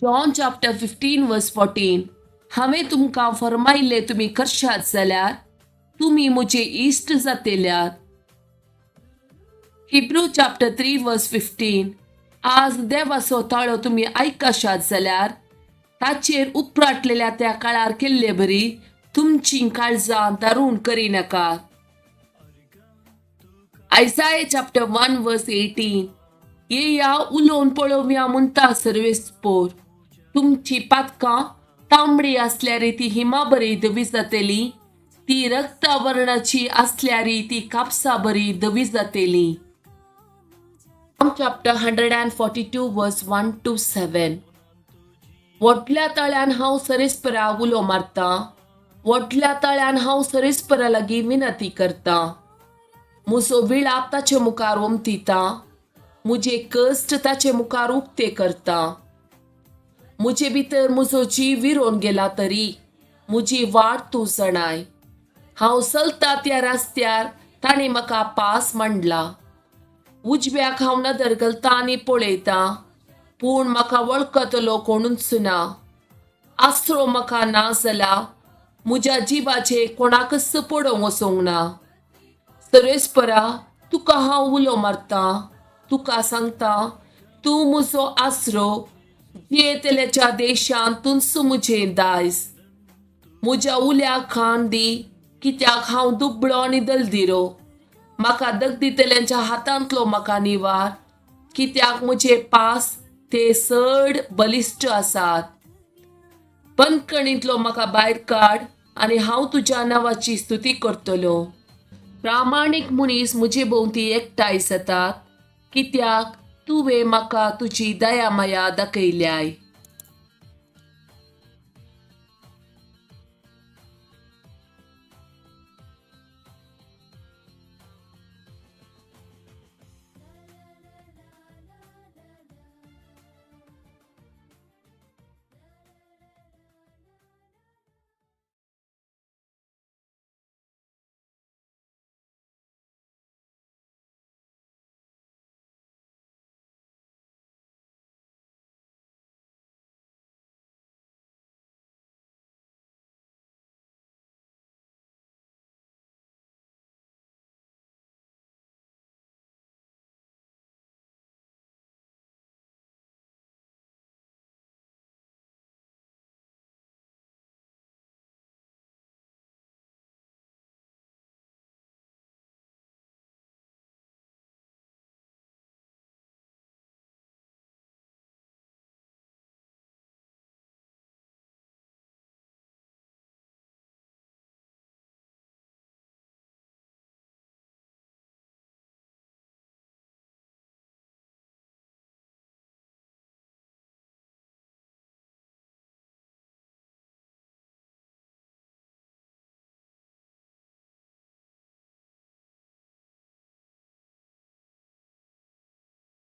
John chapter 15 verse 14, हांवें तुमकां फरमायिल्लें तुमी करशात जाल्यार तुमी म्हजे इश्ट जातेल्यात. Hebrew chapter 3 verse 15, आज देवाचो ताळो तुमी आयकशात जाल्यार ताचेर उपराटलेल्या त्या काळार केल्ले बरी तुमचीं काळजां दारून करिनाकात. Isaiah chapter 1 verse 18, येया उलोवन पळोवया म्हणटा सर्वेस्पोर, तुमची पातकां तांबडी आसल्यार ती हिमा बरी धवी जातली, ती रक्तवर्णाची आसल्यार ती कापसा बरी धवी जातली. Chapter 142 verse 1 to 7, व्हडल्या तळ्यान हांव सरेस्परा उलो मारतां, व्हडल्या तळ्यान हांव सरेस्परा लागीं विनंती करतां. म्हजो विळाप ताचे मुखार ओमतिता, म्हजे कश्ट ताचे मुखार उक्ते करता. म्हजे भितर म्हजो जीव विरोवन गेला तरी म्हजी वाट तूं जाणाय. हांव चलता त्या रस्त्यार ताणें म्हाका पास मांडला. उजव्याक हांव नदर घालता आनी पळयता, पूण म्हाका वळखतलो कोणूच ना. आसरो म्हाका ना जाला, म्हज्या जिवाचे कोणाकच पडोवंक वचोंक ना. सर्वेस्परा, तुका हांव उलो मारतां, तुका सांगता, तूं म्हजो आसरो, जियेतल्याच्या देशांत तूंच म्हजें दायज. म्हज्या उल्याक खाण दी, कित्याक हांव दुबळो आनी दलदिरो. म्हाका दगदितल्यांच्या हातांतलो म्हाका निवार, कित्याक म्हजे पास ते चड बलिश्ट आसात. बंदखणींतलो म्हाका भायर काड आनी हांव तुज्या नांवाची स्तुती करतलो. प्रामाणीक मनीस म्हजे भोंवती एकठांय जातात, कित्याक तुवें म्हाका तुजी दया माया दाखयल्याय.